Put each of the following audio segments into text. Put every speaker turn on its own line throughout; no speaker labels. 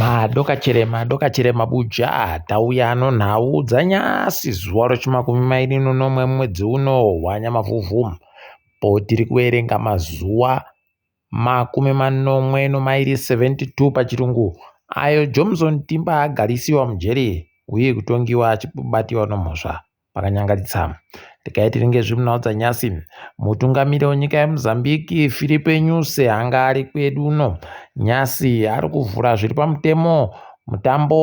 Madokachere madokachere mabuja tauya nonhau dzanyasi zuva rechimakumi mairi nonomwe mwedzi uno wanyamavhuvhu po tiri kuverenga mazuva 72 72 pachirungu ayo Johnson Timba agarisiwa mujeri uye kutongiwa achibatiwa nomhosva Pakanyangaritsa. Regai tiringe zviri munhau dzanyasi. Mutungamiri wenyika yeMozambique Filipe Nyusi anga ari kwedu uno nyasi ari kuvhura zviri pamutemo mutambo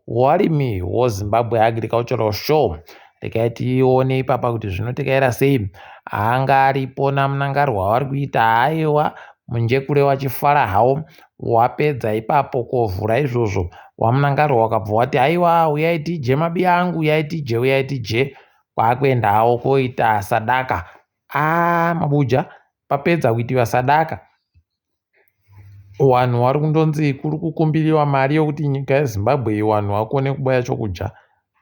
wevarimi weZimbabwe Agricultural Show. Regai tione ipapa kuti zvinotekaira sei. Anga aripo naMnangarwa vari kuita haiwa munjekure wachifara hawo wapedza ipapo kovhura izvozvo wamunangarwa wakabva wati haiwa huyai tidye mabiya angu huyai tidye huyai tidye kwakuenda hawo koita sadaka a mabuja papedza kuitiwa sadaka wanhu wari kundonzi kuri kukumbiriwa mari yokuti nyika yezimbabwe iyi wanhu wakone kubaya chokudya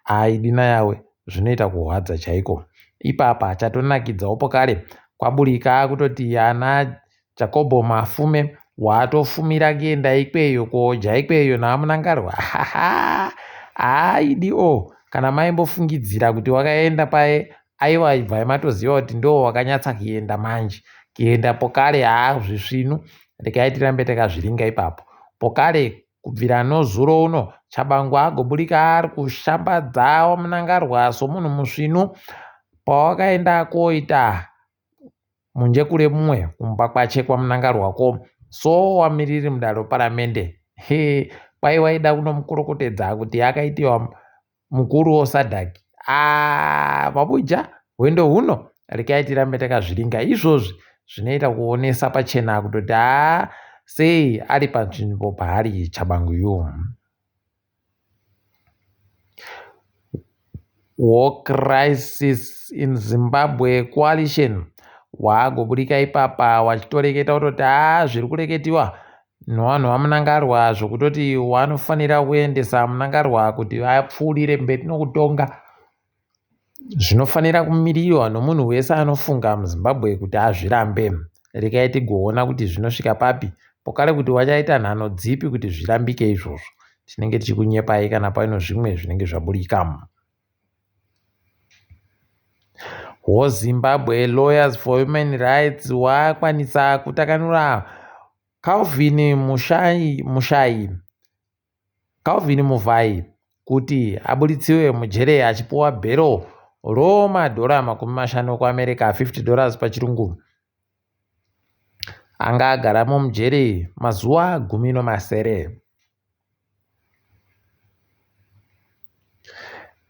aidina yawe zvinoita kuhwadza chaiko ipapa chatonakidzawo pokare kwaburika akutoti ana Jakobho Mafume watofumira kuenda ikweyo kodya ikweyo naMnangarwa haaidi o kana maimbofungidzira kuti wakaenda paye aiwa ibvai matoziva kuti ndo wakanyatsa kuenda manje kuenda pokare haa zvisvinu regai tirambe takazviringa ipapo pokare kubvira nozuro uno Tshabangu agoburika ari kushambadza Mnangarwa somunhu musvinu pawakaenda koita Munjekure mumwe kumba kwache kwaMnangarwa ko so wamiriri mudare reparamende he kwai waida kunomukorokotedza kuti akaitiwa mukuru woSADC aa mabuja hwendo huno rekai tirambe takazviringa izvozvi zvinoita kuonesa pachena kutoti haa sei ari panzvimbo paari Tshabangu yu. War Crisis in Zimbabwe Coalition wagoburika ipapa wachitoreketa kutoti haa zviri kureketiwa nevanhu vaMnangarwa zvokutoti wanofanira kuendesa Mnangarwa kuti vapfuurire mberi nokutonga Zvinofanira kumirirwa nomunhu wese anofunga muZimbabwe kuti azvirambe. Rekai tigoona kuti zvinosvika papi pokare kuti wachaita nhanho dzipi kuti zvirambike izvozvo. Tinenge tichikunyepai kana paino zvimwe zvinenge zvaburika. WoZimbabwe Lawyers for Human Rights wakwanisa kutakanura Calvin Mushayi, Mushayi Calvin Muvhayi kuti aburitsiwe mujere achipiwa bhero romadhora 50 ekuAmerica, 50 dollars pachirungu. Anga agaramo mujere mazuva 17.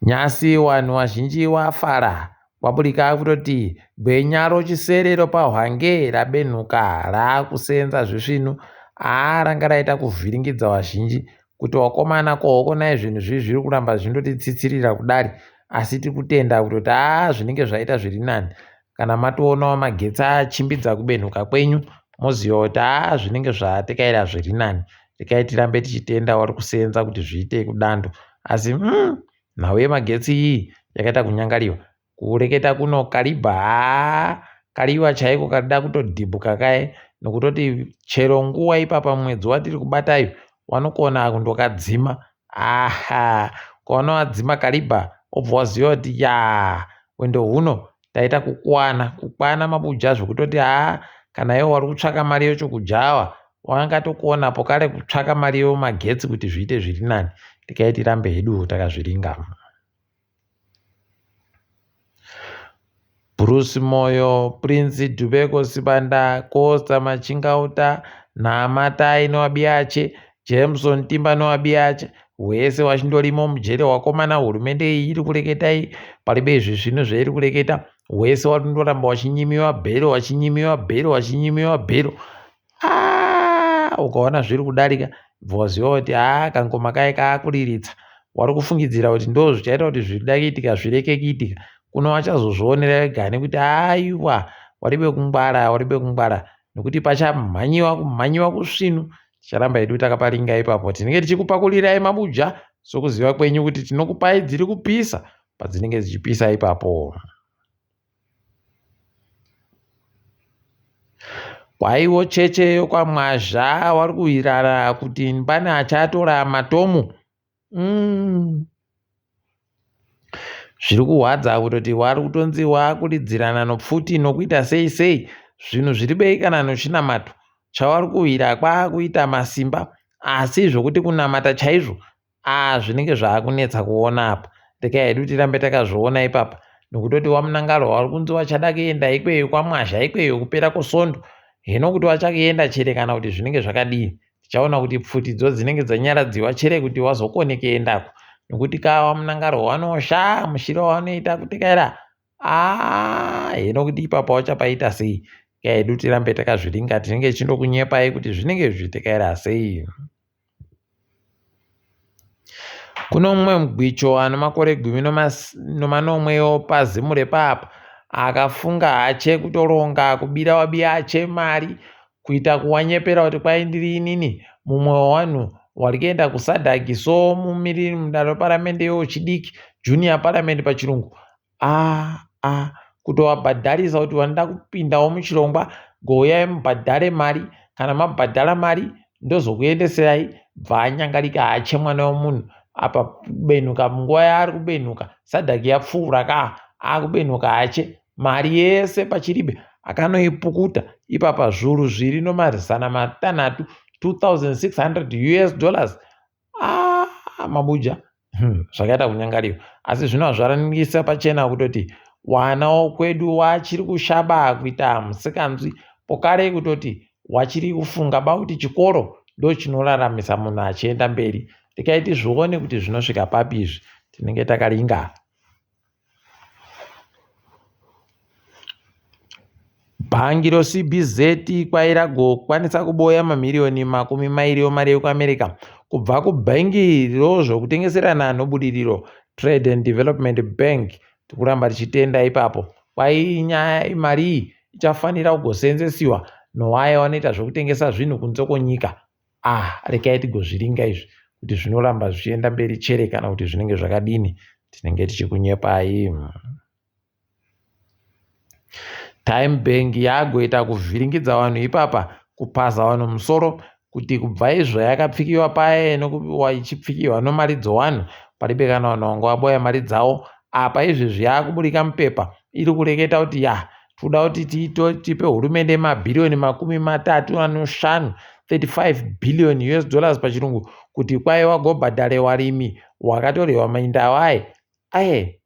Nyasi wanhu wazhinji wafara kwaburika kutoti gwenya rochisere ropaHwange rabenhuka raakuseenza zvisvinu haa ranga raita kuvhiringidza vazhinji kuti wakomana ko hokonai zvinhu zvii zviri kuramba zvindotitsitsirira kudari asi tiri kutenda kutoti haa zvinenge zvaita zviri nani kana matoonawo magetsi achimbidza kubenhuka kwenyu moziva kuti haa zvinenge zvatekaira zviri nani regai tirambe tichitenda wari kuseenza kuti zviite kudando asi mm, nhau yemagetsi iyi yakaita kunyangariwa kureketa kuno karibha haa kariwa chaiko karida kutodhibhuka kaye nokutoti chero nguva ipapa mwedzi watiri kubatayo wanokona kundokadzima aha ukaona wadzima karibha wobva waziva kuti yaa hwendo huno taita kukwana kukwana mabuja zvekutoti haa kana iwo wari kutsvaka mari yochokujawa wangatokona pokare kutsvaka mari yomagetsi kuti zviite zviri nani tikai tirambe hedu takazviringa Bruce Moyo, Prince Dubeko Sibanda, Costa Machingauta, Namatai Noabiache, Jameson Timba Noabiache wese wachindorimo mujere wakomana hurumende iyi iri kureketa iyi paribe izvi zvinhu zvairi kureketa wese warindoramba wachinyimiwa bhero wachinyimiwa bhero wachinyimiwa bhero ah, ukaona zviri kudarika bva waziva kuti haa kangoma kaye kaakuriritsa wari kufungidzira kuti ndo zvichaita kuti zvida kuitika zvireke kuitika kuno wachazozvionera wega nekuti aiwa waribe kungwara waribe kungwara nekuti pachamhanyiwa kumhanyiwa kusvinu ticharamba hedu takaparinga ipapo tinenge tichikupakurirai mabuja sokuziva kwenyu kuti tinokupai dziri kupisa padzinenge dzichipisa ipapo. Kwaiwo cheche yokwamwazha wari kuwirara kuti pane achatora matomu. Mm. Zviri kuhwadza kutoti wari kutonzi wakuridzirana nopfuti nokuita sei sei zvinhu zviri bei kana nochinamato chawari kuwira kwakuita masimba asi zvokuti kunamata chaizvo Ah zvinenge zvaakunetsa kuona apa. Rekai hedu tirambe takazviona ipapa nokutoti waMnangarwa wari kunzi wachada kuenda ikweyo kwaMwazha ikweyo kupera kwosondo. Hino kuti wachakuenda chere kana kuti zvinenge zvakadii. Tichaona kuti pfutidzo dzinenge dzanyaradziwa chere kuti wazokone kuendako nokuti ka waMnangarwa wanosha mushiro wanoita kutekaira Ah hino kuti ipapa wachapaita sei. Rekai hedu tirambe takazviringa tinenge tichindokunyepai kuti zvinenge zvichitekaira sei. Kune mumwe mugwicho ane makore 17 opaZimure paapa akafunga hache kutoronga kubira wabiyache mari kuita kuwanyepera kuti kwai ndiri inini mumwe wewanhu wari kuenda kuSADC so mumiriri mudare reparamende yewechidiki junior parliament pachirungu Ah ah kutovabhadharisa kuti vanoda kupindawo muchirongwa gouyai mubhadhare mari kana mabhadhara mari ndozokuendeserai bvaanyangarika hache mwana wemunhu apa kubenhuka munguva yaari kubenhuka sadhaki yapfuura ka akubenhuka hache mari yese pachiribe akanoipukuta ipapa zvuru zviri nomazana matanhatu 2600 us dollars ah, mabuja hmm, zvakaita kunyangariwa asi zvino hazvaraningisa pachena kutoti wana wokwedu wachiri kushaba kuita musikanzwi pokare kutoti wachiri kufunga ba kuti chikoro ndochinoraramisa munhu achienda mberi tikaiti zvione kuti zvinosvika papi izvi tinenge takaringa Bhangi roCBZ kwai ragokwanisa kuboya mamiriyoni 20 emari yekuAmerica kubva kubhengi rozvokutengeserana nobudiriro, Trade and Development Bank. Tikuramba tichitenda ipapo. Kwai nyaya mari iyi ichafanira kugoseenzesiwa nowaya wanoita zvokutengesa zvinhu kunze kwonyika. Ah, rekai tigozviringa izvi kuti zvinoramba zvichienda mberi chere kana kuti zvinenge zvakadini. Tinenge tichikunyepai. Time Bank yagoita kuvhiringidza vanhu ipapa kupaza vanhu musoro kuti kubva izvo yakapfikiwa paye nokuwa ichipfikiwa nomari dzowanhu paribe kana vanhu vanga vaboya mari dzawo apa izvezvi yakuburika mupepa iri kureketa kuti ya toda kuti tipe hurumende mabhiriyoni 35 35 billion us dollars pachirungu kuti kwai wagobhadhare warimi wakatorerwa minda waye Aye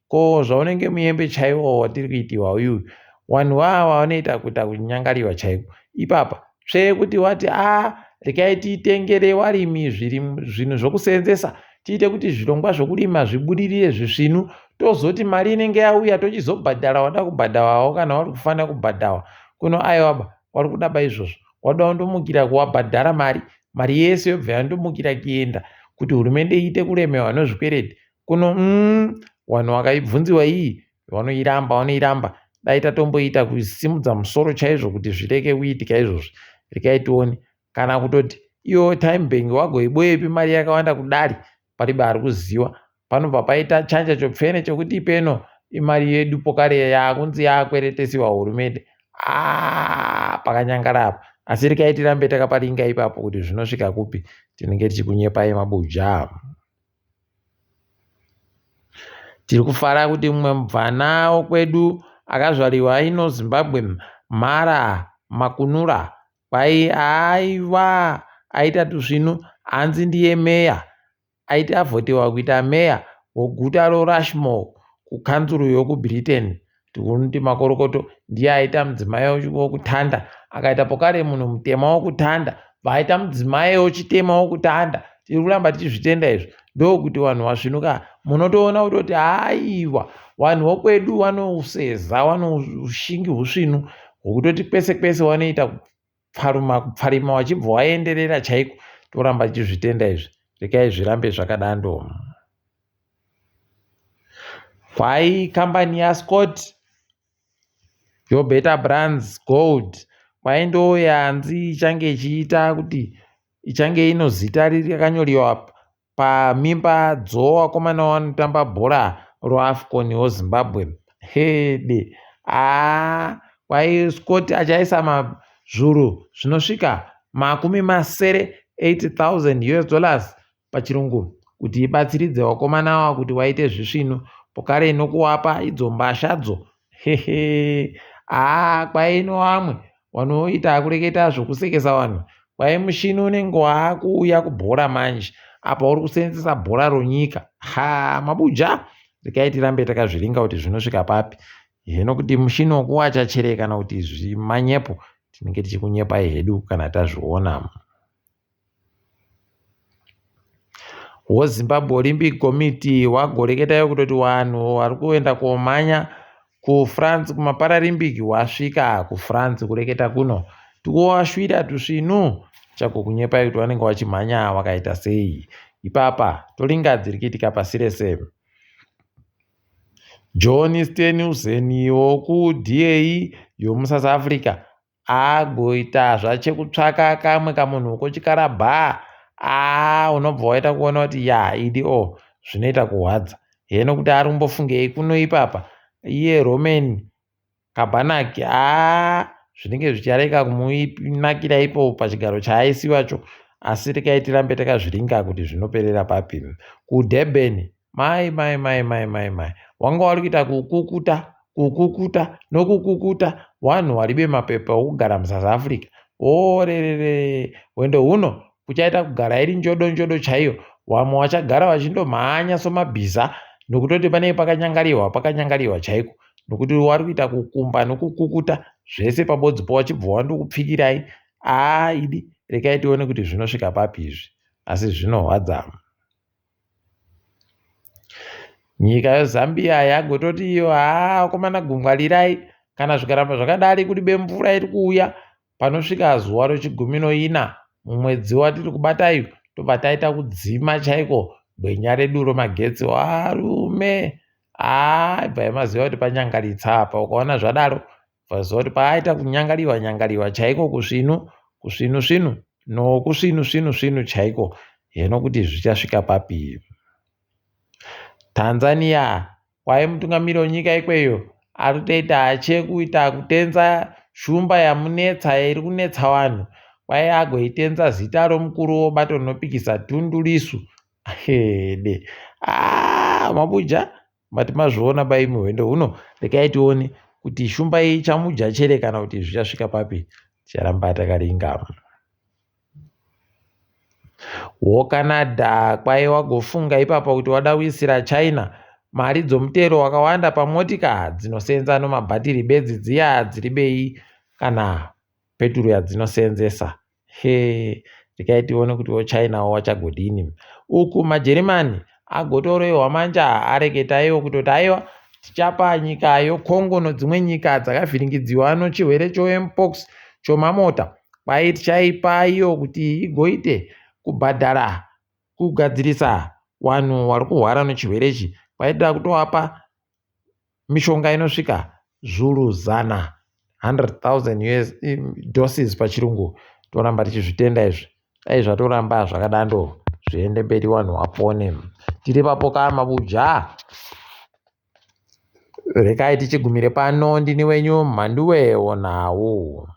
ko zvaunenge muyembe chaiwo watiri kuitiwa uyu wanhu wawa wanoita kuita kunyangariwa chaiko ipapa tsvee kuti wati a rekai titengere warimi zvinhu zvokuseenzesa tiite kuti zvirongwa zvokurima zvibudirire zvisvinu tozoti mari inenge yauya tochizobhadhara wada kubhadhawawo kana wari kufanira kubhadhawa kuno aiwaba wari kudaba izvozvo wada wandomukira kuwabhadhara mari mari yese yobva yandomukira kuenda kuti hurumende iite kuremewa nozvikwereti kuno mm, vanhu vakaibvunziwa iyi vanoiramba vanoiramba dai tatomboita kusimudza musoro chaizvo kuti zvireke kuitika izvozvi rekai tione kana kutoti iyo time bank wagoiboyepi mari yakawanda kudari paribe ari kuziwa panobva paita chanja chopfene chekuti peno imari yedu pokare yakunzi yakweretesiwa hurumende ah, pakanyangara apa asi rekai tirambe takaparinga ipapo kuti zvinosvika kupi tinenge tichikunyepai mabuja Tiri kufara kuti mumwe mubvana wokwedu akazvariwa ino Zimbabwe Mara Makunura kwai aiwa aita tusvinu hanzi ndiye meya aiti avhotewa kuita meya woguta roRushmore kukanzuru yokuBritain. Tikuti makorokoto ndiye aita mudzimai wokutanda akaita pokare munhu mutema wokutanda bvaita mudzimai wechitema wokutanda tiri kuramba tichizvitenda izvi ndokuti vanhu vasvinuka munotoona kutoti haiwa vanhu vokwedu vanouseza vanoushingi husvinu hwekutoti kwese kwese vanoita kupfaruma kupfarima wachibva waenderera chaiko toramba tichizvitenda izvi rekai zvirambe zvakadando Kwai kambani yaScott yoBetter Brands Gold kwai ndoyanzi ichange ichiita kuti ichange ino zita rakanyoriwa pamimba dzovakomana vanotamba bhora roAfcon woZimbabwe. Hede haa kwai Scott achaisa zvuru zvinosvika makumi masere 80,000 us dollars pachirungu kuti ibatsiridze vakomana ava kuti waite zvisvinu pokare nokuwapa idzo mbashadzo hehe haa kwaino vamwe wanoita kureketa zvokusekesa vanhu kwai mushini unenge waakuuya kubhora manje apa uri kuseenzesa bhora ronyika ha mabuja rekai tirambe takazviringa kuti zvinosvika papi hino kuti mushini wokuwacha chere kana kuti zvimanyepo tinenge tichikunyepai hedu kana tazviona. WoZimbabwe Olympic Committee wagoreketayo kutoti vanhu vari kuenda komhanya kuFrance kumaParalympic wasvika kuFrance kureketa kuno tikuwashwira tusvinu chako kunyepai kuti vanenge vachimhanya vakaita sei ipapa toringa dziri kuitika pasi rese. John Steenhuisen wokuDA yomuSouth Africa agoita zvachekutsvaka kamwe kamunhu kochikara bhaa aa unobva waita kuona kuti ya idi o oh, zvinoita kuhwadza heno kuti ari kumbofungei kuno ipapa iye roman kabanaki aa zvinenge zvichareka kumunakira ipo pachigaro chaaisiwacho asi rekai tirambe takazviringa kuti zvinoperera papi kudurban Mai mai mai mai mai mai wanga wari kuita kukukuta kukukuta nokukukuta wanhu waribe mapepa okugara musouth africa orerere hwendo huno kuchaita kugara iri njodo njodo chaiyo wamwe wachagara wachindomhanya somabhiza nokutoti panenge pakanyangariwa pakanyangariwa chaiko nokuti wari kuita kukumba nokukukuta zvese pabodzipo wachibva wandokupfikirai aa idi rekai tione kuti zvinosvika papi izvi asi zvinohwadza. Nyika yeZambia yagototi iyo haa vakomana gungwarirai kana zvikaramba zvakadari kuri bemvura iri kuuya panosvika zuva rechigumi noina mumwedzi watiri kubata uyu tobva taita kudzima chaiko gwenya redu romagetsi varume haa ibvai maziva kuti panyangaritsa apa ukaona zvadaro Vaziva kuti paaita kunyangariwa nyangariwa chaiko kusvinu kusvinu svinu nokusvinu svinu svinu chaiko heno kuti zvichasvika papi. Tanzania kwaye mutungamiri wenyika ikweyo ari kutoita chekuita kutenza shumba yamunetsa iri kunetsa vanhu kwaye agoitenza zita romukuru wobato rinopikisa Tundu Lissu hede ah, mabuja Mati mazviona bai muhwendo huno rekai tione kuti shumba iyi ichamudya chere kana kuti zvichasvika papi ticharamba takaringa. WoCanada kwaye wagofunga ipapa kuti wada kuisira China mari dzomutero wakawanda pamotika dzinosenza nomabhatiri bedzi dziya dziri bei kana peturu yadzinoseenzesa. He, regai tione kuti woChinawo wachagodini. Uku maJerimani agotoroiwa manja areketa iwo kutoti aiwa tichapa nyika yoCongo nodzimwe nyika dzakavhiringidziwa nochirwere choMpox chomamota kwai tichaipa iyo kuti igoite kubhadhara kugadzirisa vanhu vari kurwara nechirwere ichi kwaitira kutovapa mishonga inosvika zvuru zana 100,000 US doses pachirungu toramba tichizvitenda izvi dai zvatoramba zvakadando zviende mberi vanhu vapone tiri papo kamabuja rekai tichigumire pano ndini wenyu mhanduwe wonhau.